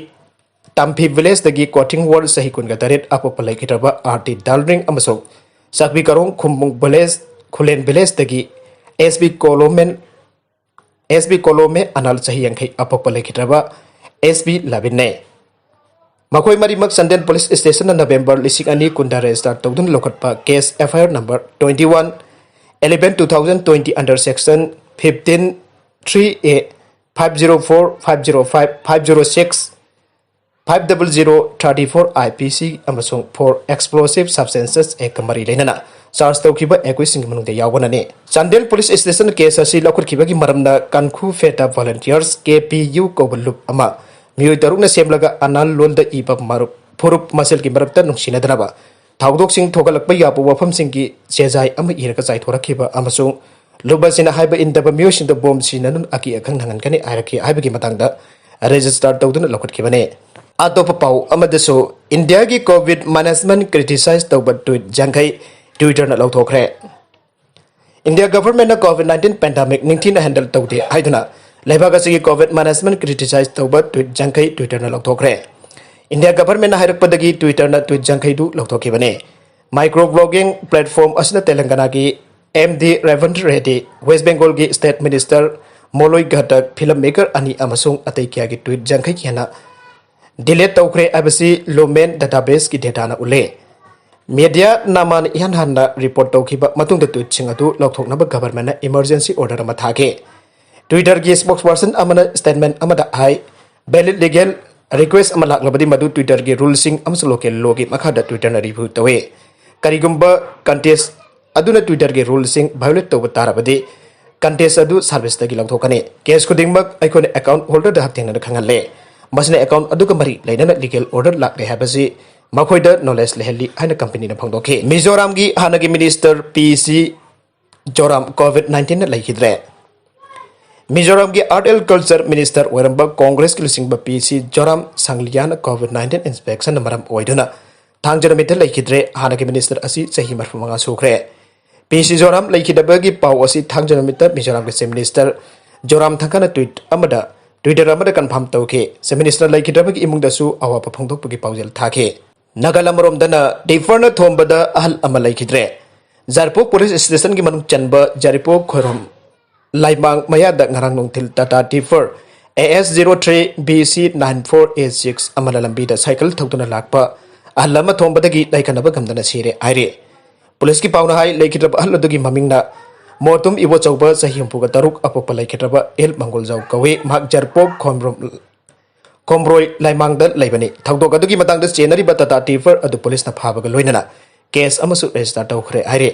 ꯇꯥꯝꯐꯤ ꯚꯤꯂꯦꯖꯇꯒꯤ ꯀꯣꯊꯤꯡ ꯋꯥꯔꯜ ꯆꯍꯤ ꯀꯨꯟꯒ ꯇꯔꯦꯠ꯫ ꯑꯄꯣꯛꯄ ꯂꯩꯈꯤꯗ꯭ꯔꯕ ꯑꯥꯔ ꯇꯤ ꯗꯥꯜꯔꯤꯡ ꯑꯃꯁꯨꯡ ꯆꯥꯛꯄꯤ ꯀꯔꯣꯡ ꯈꯨꯝꯕꯨꯡ ꯚꯤꯂꯦꯖ, ꯈꯨꯂꯦꯟ ꯚꯤꯂꯦꯖꯇꯒꯤ S B Kolomen, S B Koleme ꯑꯅꯥꯜ ꯆꯍꯤ ꯌꯥꯡꯈꯩ꯫ ꯑꯄꯣꯛꯄ ꯂꯩꯈꯤꯗ꯭ꯔꯕ ꯑꯦꯁ ꯕꯤ ꯂꯥꯕꯤꯟꯅꯦ꯫ ꯃꯈꯣꯏ ꯃꯔꯤꯃꯛ ꯆꯥꯟꯗꯦꯜ ꯄꯨꯂꯤꯁ ꯁ꯭ꯇꯦꯁꯟꯅ ꯅꯕꯦꯝꯕꯔ ꯂꯤꯁꯤꯡ ꯑꯅꯤ ꯀꯨꯟꯗ ꯔꯦꯖꯤꯁꯇꯥꯔ ꯇꯧꯗꯨꯅ ꯂꯧꯈꯠꯄ case F I R number twenty one eleven two thousand twenty under section fifteen three A, five zero four, five zero five, five zero six, five double zero thirty four I P C ꯑꯃꯁꯨꯡ for explosive substances Act ꯀ ꯃꯔꯤ ꯂꯩꯅꯅ charge ꯇꯧꯈꯤꯕ ꯑꯦꯀ꯭ꯌꯨꯖꯁꯤꯡꯒꯤ ꯃꯅꯨꯡꯗ ꯌꯥꯎꯕꯅꯅꯤ꯫ Chandel police ꯁ꯭ꯇꯦꯁꯟꯅ case ꯑꯁꯤ ꯂꯧꯈꯠꯈꯤꯕꯒꯤ ꯃꯔꯝꯅ ꯀꯟꯈꯨ feta ꯚꯣꯂꯟꯇꯤꯌꯔꯁ, K P U ꯀꯧꯕ ꯂꯨꯞ ꯑꯃ ꯃꯤꯑꯣꯏ ꯇꯔꯨꯛꯅ ꯁꯦꯝꯂꯒ ꯑꯅꯥꯜ ꯂꯣꯟꯗ ꯏꯕ ꯃꯔꯨꯞ ꯐꯨꯔꯨꯞ ꯃꯁꯦꯜꯒꯤ ꯃꯔꯛꯇ ꯅꯨꯡꯁꯤꯅꯗꯅꯕ ꯊꯧꯗꯣꯛꯁꯤꯡ ꯊꯣꯛꯍꯜꯂꯛꯄ ꯌꯥꯕ ꯋꯥꯐꯝꯁꯤꯡꯒꯤ ꯆꯦꯖꯥꯏ ꯑꯃ ꯏꯔꯒ ꯆꯥꯏꯊꯣꯔꯛꯈꯤꯕ ꯑꯃꯁꯨꯡ ꯂꯨꯞ ꯑꯁꯤꯅ ꯍꯥꯏꯕ ꯏꯟꯗꯕ ꯃꯤꯑꯣꯏꯁꯤꯡꯗ ꯕꯣꯝ ꯁꯤꯖꯤꯟꯅꯗꯨꯅ ꯑꯀꯤ ꯑꯈꯪ ꯅꯪꯍꯟꯒꯅꯤ ꯍꯥꯏꯔꯛꯈꯤ ꯍꯥꯏꯕꯒꯤ ꯃꯇꯥꯡꯗ ꯔꯦꯖꯤꯁꯇꯥꯔ ꯇꯧꯗꯨꯅ ꯂꯧꯈꯠꯈꯤꯕꯅꯤ꯫ ꯑꯇꯣꯞꯄ ꯄꯥꯎ ꯑꯃꯗꯁꯨ, ꯏꯟꯗꯤꯌꯥꯒꯤ ꯀꯣꯚꯤꯗ ꯃꯦꯅꯦꯖꯃꯦꯟꯠ ꯀ꯭ꯔꯤꯇꯤꯁꯥꯏꯖ ꯇꯧꯕ ꯇ꯭ꯋꯤꯠ ꯌꯥꯡꯈꯩ ꯇ꯭ꯋꯤꯇꯔꯅ ꯂꯧꯊꯣꯛꯈ꯭ꯔꯦ꯫ ꯏꯟꯗꯤꯌꯥ ꯒꯚꯔꯟꯃꯦꯟꯠꯅ ꯀꯣꯚꯤꯗ ꯅꯥꯏꯟꯇꯤꯟ ꯄꯦꯟꯗꯥꯃꯤꯛ ꯅꯤꯡꯊꯤꯅ ꯍꯦꯟꯗꯜ ꯇꯧꯗꯦ ꯍꯥꯏꯗꯨꯅ ꯂꯩꯕꯥꯛ ꯑꯁꯤꯒꯤ ꯀꯣꯚꯤꯗ ꯃꯦꯅꯦꯖꯃꯦꯟꯠ ꯀ꯭ꯔꯤꯇꯤꯁꯥꯏꯖ ꯇꯧꯕ ꯇ꯭ꯋꯤꯠ ꯌꯥꯡꯈꯩ ꯇ꯭ꯋꯤꯇꯔꯅ ꯂꯧꯊꯣꯛꯈ꯭ꯔꯦ꯫ ꯏꯟꯗꯤꯌꯥ ꯒꯚꯔꯟꯃꯦꯟꯠꯅ ꯍꯥꯏꯔꯛꯄꯗꯒꯤ ꯇ꯭ꯋꯤꯇꯔꯅ ꯇ꯭ꯋꯤꯠ ꯌꯥꯡꯈꯩꯗꯨ ꯂꯧꯊꯣꯛꯈꯤꯕꯅꯤ꯫ ꯃꯥꯏꯀ꯭ꯔꯣ ꯕ꯭ꯂꯣꯒꯤꯡ ꯄ꯭ꯂꯦꯠꯐꯣꯔꯝ ꯑꯁꯤꯅ ꯇꯦꯂꯪꯒꯅꯥꯒꯤ M D Revanth Reddy, west ꯕꯦꯡꯒꯣꯜꯒꯤ state minister Moloy Ghatak, film maker ꯑꯅꯤ ꯑꯃꯁꯨꯡ ꯑꯇꯩ ꯀꯌꯥꯒꯤ ꯇ꯭ꯋꯤꯠ ꯌꯥꯡꯈꯩ ꯍꯦꯟꯅ ꯗꯤꯂꯤꯠ ꯇꯧꯈ꯭ꯔꯦ ꯍꯥꯏꯕꯁꯤ ꯂꯨꯃꯦꯟ ꯗꯦꯇꯥꯕꯦꯁꯀꯤ ꯗꯦꯇꯥꯅ ꯎꯠꯂꯦ꯫ ꯃꯤꯗꯤꯌꯥ ꯅꯥꯃꯥꯅ ꯏꯍꯥꯟ ꯍꯥꯟꯅ ꯔꯤꯄꯣꯔꯠ ꯇꯧꯈꯤꯕ ꯃꯇꯨꯡꯗ ꯇ꯭ꯋꯤꯠꯁꯤꯡ ꯑꯗꯨ ꯂꯧꯊꯣꯛꯅꯕ ꯒꯚꯔꯟꯃꯦꯟꯠꯅ ꯏꯃꯔꯖꯦꯟꯁꯤ ꯑꯣꯔꯗꯔ ꯑꯃ ꯊꯥꯈꯤ꯫ ꯇ꯭ꯋꯤꯇꯔꯒꯤ ꯁ꯭ꯄꯣꯛꯁꯄꯔꯁꯟ ꯑꯃꯅ ꯁ꯭ꯇꯦꯠꯃꯦꯟꯠ ꯑꯃꯗ ꯍꯥꯏ, ꯚꯦꯂꯤꯗ ꯂꯤꯒꯦꯜ ꯔꯤꯀ꯭ꯋꯦꯁ ꯑꯃ ꯂꯥꯛꯂꯕꯗꯤ ꯃꯗꯨ ꯇ꯭ꯋꯤꯇꯔꯒꯤ ꯔꯨꯜꯁꯤꯡ ꯑꯃꯁꯨꯡ ꯂꯣꯀꯦꯜ ꯂꯣꯒꯤ ꯃꯈꯥꯗ ꯇ꯭ꯋꯤꯇꯔꯅ ꯔꯤꯚ꯭ꯌꯨ ꯇꯧꯏ꯫ ꯀꯔꯤꯒꯨꯝꯕ ꯀꯟꯇꯦꯁ ꯑꯗꯨꯅ ꯇ꯭ꯋꯤꯇꯔꯒꯤ ꯔꯨꯜꯁꯤꯡ ꯚꯥꯏꯑꯣꯂꯦꯠ ꯇꯧꯕ ꯇꯥꯔꯕꯗꯤ ꯀꯟꯇꯦꯁ ꯑꯗꯨ ꯁꯥꯔꯚꯤꯁꯇꯒꯤ ꯂꯧꯊꯣꯛꯀꯅꯤ꯫ ꯀꯦꯁ ꯈꯨꯗꯤꯡꯃꯛ ꯑꯩꯈꯣꯏꯅ ꯑꯦꯀꯥꯎꯟꯠ ꯍꯣꯜꯗꯔꯗ ꯍꯛꯊꯦꯡꯅꯅ ꯈꯪꯍꯜꯂꯦ꯫ ꯃꯁꯤꯅ ꯑꯦꯀꯥꯎꯟꯠ ꯑꯗꯨꯒ ꯃꯔꯤ ꯂꯩꯅꯅ ꯂꯤꯒꯦꯜ ꯑꯣꯔꯗꯔ ꯂꯥꯛꯂꯦ ꯍꯥꯏꯕꯁꯤ ꯃꯈꯣꯏꯗ ꯅꯣꯂꯦꯖ ꯂꯩꯍꯜꯂꯤ ꯍꯥꯏꯅ ꯀꯝꯄꯅꯤꯅ ꯐꯣꯡꯗꯣꯛꯈꯤ꯫ ꯃꯤꯖꯣꯔꯥꯝꯒꯤ ꯍꯥꯟꯅꯒꯤ ꯃꯤꯅꯤꯁꯇꯔ ꯄꯤ ꯁꯤ ꯖꯣꯔꯥꯝ ꯀꯣꯚꯤꯗ ꯅꯥꯏꯟꯇꯤꯟꯅ ꯂꯩꯈꯤꯗ꯭ꯔꯦ꯫ ꯃꯤꯖꯣꯔꯥꯝꯒꯤ ꯑꯥꯔꯠ ꯑꯦꯟ ꯀꯜꯆꯔ ꯃꯤꯅꯤꯁꯇꯔ ꯑꯣꯏꯔꯝꯕ ꯀꯣꯡꯒ꯭ꯔꯦꯁꯀꯤ ꯂꯨꯆꯤꯡꯕ ꯄꯤ ꯁꯤ ꯖꯣꯔꯥꯝ ꯁꯪꯂꯤꯌꯥꯅ ꯀꯣꯚꯤꯗ ꯅꯥꯏꯟꯇꯤꯟ ꯏꯟꯐꯦꯛꯁꯟꯅ ꯃꯔꯝ ꯑꯣꯏꯗꯨꯅ ꯊꯥꯡꯖ ꯅꯨꯃꯤꯠꯇ ꯂꯩꯈꯤꯗ꯭ꯔꯦ꯫ ꯍꯥꯟꯅꯒꯤ ꯃꯤꯅꯤꯁꯇꯔ ꯑꯁꯤ ꯆꯍꯤ ꯃꯔꯤꯐꯨ ꯃꯉꯥ ꯁꯨꯈ꯭ꯔꯦ꯫ ꯄꯤ ꯁꯤ ꯖꯣꯔꯥꯝ ꯂꯩꯈꯤꯗꯕꯒꯤ ꯄꯥꯎ ꯑꯁꯤ ꯊꯥꯡꯖ ꯅꯨꯃꯤꯠꯇ ꯃꯤꯖꯣꯔꯥꯝꯒꯤ ꯆꯤꯐ ꯃꯤꯅꯤꯁꯇꯔ ꯖꯣꯔꯥꯝ ꯊꯪꯒꯥꯅ ꯇ꯭ꯋꯤꯠ ꯑꯃꯗ, ꯇ꯭ꯋꯤꯇꯔ ꯑꯃꯗ ꯀꯟꯐꯥꯔꯝ ꯇꯧꯈꯤ꯫ ꯆꯤꯐ ꯃꯤꯅꯤꯁꯇꯔ ꯂꯩꯈꯤꯗ꯭ꯔꯕꯒꯤ ꯏꯃꯨꯡꯗꯁꯨ ꯑꯋꯥꯕ ꯐꯣꯡꯗꯣꯛꯄꯒꯤ ꯄꯥꯎꯖꯦꯜ ꯊꯥꯈꯤ꯫ ꯅꯥꯒꯥꯂꯥꯟ ꯑꯃꯔꯣꯝꯗꯅ ꯗꯤꯐꯔꯅ ꯊꯣꯝꯕꯗ ꯑꯍꯜ ꯑꯃ ꯂꯩꯈꯤꯗ꯭ꯔꯦ꯫ ꯖꯥꯔꯄꯣꯛ ꯄꯨꯂꯤꯁ ꯁ꯭ꯇꯦꯁꯟꯒꯤ ꯃꯅꯨꯡ ꯆꯟꯕ ꯖꯥꯔꯤꯄꯣꯛ ꯈꯣꯏꯔꯣꯝ ꯂꯥꯏꯃꯥꯡ ꯃꯌꯥꯗ ꯉꯔꯥꯡ ꯅꯨꯡꯊꯤꯜ Tata ꯗꯤꯐꯔ AS zero three BC nine four eight six ꯑꯃꯅ ꯂꯝꯕꯤꯗ ꯁꯥꯏꯀꯜ ꯊꯧꯗꯨꯅ ꯂꯥꯛꯄ ꯑꯍꯜ ꯑꯃ ꯊꯣꯝꯕꯗꯒꯤ ꯂꯥꯏꯀꯠꯅꯕ ꯉꯝꯗꯅ ꯁꯤꯔꯦ ꯍꯥꯏꯔꯤ꯫ ꯄꯨꯂꯤꯁꯀꯤ ꯄꯥꯎꯅ ꯍꯥꯏ, ꯂꯩꯈꯤꯗ꯭ꯔꯕ ꯑꯍꯜ ꯑꯗꯨꯒꯤ ꯃꯃꯤꯡꯅ ꯃꯣꯇꯨꯝ ꯏꯕꯣꯆꯧꯕ, ꯆꯍꯤ ꯍꯨꯝꯐꯨꯒ ꯇꯔꯨꯛ, ꯑꯄꯣꯛꯄ ꯂꯩꯈꯤꯗ꯭ꯔꯕ ꯑꯦꯜ ꯃꯪꯒꯣꯜꯖꯥꯎ ꯀꯧꯏ꯫ ꯃꯍꯥꯛ ꯖꯥꯔꯄꯣꯛ ꯈꯣꯝꯔꯣꯝ ꯈꯣꯝꯕ꯭ꯔꯣꯏ ꯂꯥꯏꯃꯥꯡꯗ ꯂꯩꯕꯅꯤ꯫ ꯊꯧꯗꯣꯛ ꯑꯗꯨꯒꯤ ꯃꯇꯥꯡꯗ ꯆꯦꯟꯅꯔꯤꯕ ꯇꯥꯇꯥ ꯗꯤꯐꯔ ꯑꯗꯨ ꯄꯨꯂꯤꯁꯅ ꯐꯥꯕꯒ ꯂꯣꯏꯅꯅ ꯀꯦꯁ ꯑꯃꯁꯨ ꯔꯦꯖꯤꯁꯇꯔ ꯇꯧꯈ꯭ꯔꯦ ꯍꯥꯏꯔꯤ꯫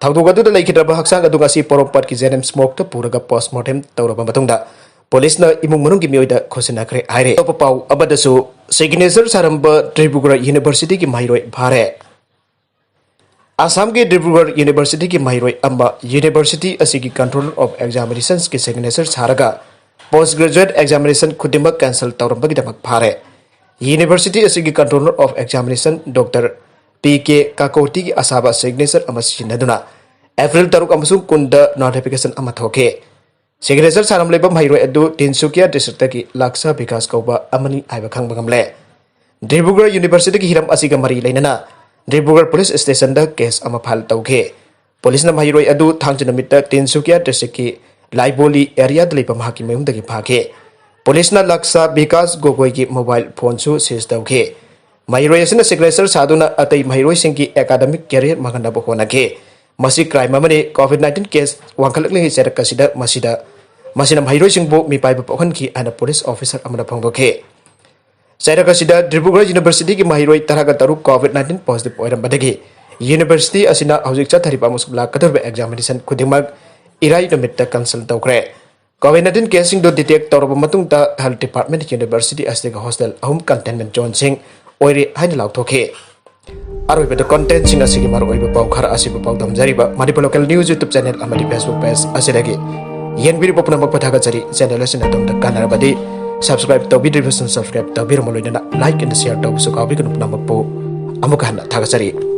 ꯊꯧꯗꯣꯛ ꯑꯗꯨꯗ ꯂꯩꯈꯤꯗ꯭ꯔꯕ ꯍꯛꯆꯥꯡ ꯑꯗꯨ ꯉꯁꯤ ꯄꯣꯔꯣꯝꯄꯥꯠꯀꯤ ꯖꯦꯅꯤꯝꯁ ꯃꯣꯔꯒꯇ ꯄꯨꯔꯒ ꯄꯣꯁꯃꯣꯔꯇꯦꯝ ꯇꯧꯔꯕ ꯃꯇꯨꯡꯗ ꯄꯨꯂꯤꯁꯅ ꯏꯃꯨꯡ ꯃꯅꯨꯡꯒꯤ ꯃꯤꯑꯣꯏꯗ ꯈꯣꯠꯆꯟꯅꯈ꯭ꯔꯦ ꯍꯥꯏꯔꯤ꯫ ꯑꯇꯣꯞꯄ ꯄꯥꯎ ꯑꯃꯗꯁꯨ, ꯁꯤꯒꯅꯦꯆꯔ ꯁꯥꯔꯝꯕ ꯗ꯭ꯔꯤꯕꯨꯒ꯭ꯔ ꯌꯨꯅꯤꯚꯔꯁꯤꯇꯤꯒꯤ ꯃꯍꯩꯔꯣꯏ ꯐꯥꯔꯦ꯫ ꯑꯁꯥꯝꯒꯤ ꯗꯤꯕ꯭ꯔꯨꯒꯔ ꯌꯨꯅꯤꯚꯔꯁꯤꯇꯤꯒꯤ ꯃꯍꯩꯔꯣꯏ ꯑꯃ ꯌꯨꯅꯤꯚꯔꯁꯤꯇꯤ ꯑꯁꯤꯒꯤ ꯀꯟꯇ꯭ꯔꯣꯂꯔ ꯑꯣꯐ ꯑꯦꯛꯖꯥꯃꯤꯅꯦꯁꯟꯁꯀꯤ ꯁꯤꯒꯅꯦꯆꯔ ꯁꯥꯔꯒ ꯄꯣꯁ ꯒ꯭ꯔꯦꯖꯨꯑꯦꯠ ꯑꯦꯛꯖꯥꯃꯤꯅꯦꯁꯟ ꯈꯨꯗꯤꯡꯃꯛ ꯀꯦꯟꯁꯦꯜ ꯇꯧꯔꯝꯕꯒꯤꯗꯃꯛ ꯐꯥꯔꯦ꯫ ꯌꯨꯅꯤꯚꯔꯁꯤꯇꯤ ꯑꯁꯤꯒꯤ controller of examination doctor P K ꯀꯥꯀꯣꯇꯤꯒꯤ ꯑꯁꯥꯕ ꯁꯤꯒꯅꯦꯆꯔ ꯑꯃ ꯁꯤꯖꯤꯟꯅꯗꯨꯅ ꯑꯦꯄ꯭ꯔꯤꯜ ꯇꯔꯨꯛ ꯑꯃꯁꯨꯡ ꯀꯨꯟꯗ ꯅꯣꯇꯤꯐꯤꯀꯦꯁꯟ ꯑꯃ ꯊꯣꯛꯈꯤ꯫ ꯁꯤꯒꯅꯦꯆꯔ ꯁꯥꯔꯝꯂꯤꯕ ꯃꯍꯩꯔꯣꯏ ꯑꯗꯨ ꯇꯤꯟꯁꯨꯀꯤꯌꯥ ꯗꯤꯁꯇ꯭ꯔꯤꯛꯇꯒꯤ ꯂꯥꯛꯁꯥ ꯕꯤꯀꯥꯁ ꯀꯧꯕ ꯑꯃꯅꯤ ꯍꯥꯏꯕ ꯈꯪꯕ ꯉꯝꯂꯦ꯫ ꯗꯤꯕ꯭ꯔꯨꯒꯔ ꯌꯨꯅꯤꯚꯔꯁꯤꯇꯤꯒꯤ ꯍꯤꯔꯝ ꯑꯁꯤꯒ ꯃꯔꯤ ꯂꯩꯅꯅ ꯗꯤꯕ꯭ꯔꯨꯒꯔ ꯄꯨꯂꯤꯁ ꯁ꯭ꯇꯦꯁꯟꯗ ꯀꯦꯁ ꯑꯃ ꯐꯥꯏꯜ ꯇꯧꯈꯤ꯫ ꯄꯨꯂꯤꯁꯅ ꯃꯍꯩꯔꯣꯏ ꯑꯗꯨ ꯊꯥꯡꯖ ꯅꯨꯃꯤꯠꯇ ꯇꯤꯟꯁꯨꯀꯤꯌꯥ ꯗꯤꯁꯇ꯭ꯔꯤꯛꯀꯤ ꯂꯥꯏꯕꯣꯂꯤ ꯑꯦꯔꯤꯌꯥꯗ ꯂꯩꯕ ꯃꯍꯥꯛꯀꯤ ꯃꯌꯨꯝꯗꯒꯤ ꯐꯥꯈꯤ꯫ ꯄꯨꯂꯤꯁꯅ ꯂꯥꯛꯁꯥ ꯕꯤꯀꯥꯁ ꯒꯣꯒꯣꯏꯒꯤ ꯃꯣꯕꯥꯏꯜ ꯐꯣꯟꯁꯨ ꯁꯤꯖ ꯇꯧꯈꯤ꯫ ꯃꯍꯩꯔꯣꯏ ꯑꯁꯤꯅ ꯁꯤꯒꯅꯦꯆꯔ ꯁꯥꯗꯨꯅ ꯑꯇꯩ ꯃꯍꯩꯔꯣꯏꯁꯤꯡꯒꯤ ꯑꯦꯀꯥꯗꯃꯤꯛ ꯀꯦꯔꯤꯌꯔ ꯃꯥꯡꯍꯟꯅꯕ ꯍꯣꯠꯅꯈꯤ꯫ ꯃꯁꯤ ꯀ꯭ꯔꯥꯏꯝ ꯑꯃꯅꯤ꯫ ꯀꯣꯚꯤꯗ ꯅꯥꯏꯟꯇꯤꯟ ꯀꯦꯁ ꯋꯥꯡꯈꯠꯂꯛꯂꯤꯉꯩ ꯆꯩꯔꯛ ꯑꯁꯤꯗ ꯃꯁꯤꯗ, ꯃꯁꯤꯅ ꯃꯍꯩꯔꯣꯏꯁꯤꯡꯕꯨ ꯃꯤꯄꯥꯏꯕ ꯄꯣꯛꯍꯟꯈꯤ ꯍꯥꯏꯅ ꯄꯨꯂꯤꯁ ꯑꯣꯐꯤꯁꯔ ꯑꯃꯅ ꯐꯣꯡꯗꯣꯛꯈꯤ꯫ ꯆꯩꯔꯛ ꯑꯁꯤꯗ ꯗꯤꯕ꯭ꯔꯨꯒꯔ ꯌꯨꯅꯤꯚꯔꯁꯤꯇꯤꯒꯤ ꯃꯍꯩꯔꯣꯏ ꯇꯔꯥꯒ ꯇꯔꯨꯛ ꯀꯣꯚꯤꯗ ꯅꯥꯏꯟꯇꯤꯟ ꯄꯣꯖꯤꯇꯤꯚ ꯑꯣꯏꯔꯝꯕꯗꯒꯤ ꯌꯨꯅꯤꯚꯔꯁꯤꯇꯤ ꯑꯁꯤꯅ ꯍꯧꯖꯤꯛ ꯆꯠꯊꯔꯤꯕ ꯑꯃꯁꯨꯡ ꯂꯥꯛꯀꯗꯧꯔꯤꯕ ꯑꯦꯛꯖꯥꯃꯤꯅꯦꯁꯟ ꯈꯨꯗꯤꯡꯃꯛ ꯏꯔꯥꯏ ꯅꯨꯃꯤꯠꯇ ꯀꯦꯟꯁꯦꯜ ꯇꯧꯈ꯭ꯔꯦ꯫ ꯀꯣꯚꯤꯗ ꯅꯥꯏꯟꯇꯤꯟ ꯀꯦꯁꯁꯤꯡꯗꯨ ꯗꯤꯇꯦꯛ ꯇꯧꯔꯕ ꯃꯇꯨꯡꯗ ꯍꯦꯜꯊ ꯗꯤꯄꯥꯔꯠꯃꯦꯟꯠ ꯌꯨꯅꯤꯚꯔꯁꯤꯇꯤ ꯑꯁꯤꯗꯒꯤ ꯍꯣꯁꯇꯦꯜ ꯑꯍꯨꯝ ꯀꯟꯇꯦꯟꯃꯦꯟꯠ ꯖꯣꯟꯁꯤꯡ ꯑꯣꯏꯔꯦ ꯍꯥꯏꯅ ꯂꯥꯎꯊꯣꯛꯈꯤ꯫ ꯑꯔꯣꯏꯕꯗ ꯀꯟꯇꯦꯟꯠꯁꯤꯡ ꯑꯁꯤꯒꯤ ꯃꯔꯨꯑꯣꯏꯕ ꯄꯥꯎ ꯈꯔ ꯑꯁꯤꯕꯨ ꯄꯥꯎꯗꯝꯖꯔꯤꯕ Manipur local news YouTube channel ꯑꯃꯗꯤ ꯐꯦꯁꯕꯨꯛ ꯄꯦꯖ ꯑꯁꯤꯗꯒꯤ ꯌꯦꯡꯕꯤꯔꯤꯕ ꯄꯨꯝꯅꯃꯛꯄꯨ ꯊꯥꯒꯠꯆꯔꯤ꯫ ꯆꯦꯅꯦꯜ ꯑꯁꯤꯅ ꯑꯗꯣꯝꯗ ꯀꯥꯟꯅꯔꯕꯗꯤ ꯁꯕꯁꯀ꯭ꯔꯥꯏꯕ ꯇꯧꯕꯤꯗ꯭ꯔꯤꯕꯁꯤꯡ ꯁꯕꯁꯀ꯭ꯔꯥꯏꯕ ꯇꯧꯕꯤꯔꯝꯃ ꯂꯣꯏꯅꯅ ꯂꯥꯏꯛ ꯑꯦꯟ ꯁꯤꯌꯔ ꯇꯧꯕꯁꯨ ꯀꯥꯎꯕꯤꯒꯅꯨ꯫ ꯄꯨꯝꯅꯃꯛꯄꯨ ꯑꯃꯨꯛꯀ ꯍꯟꯅ ꯊꯥꯒꯠꯆꯔꯤ꯫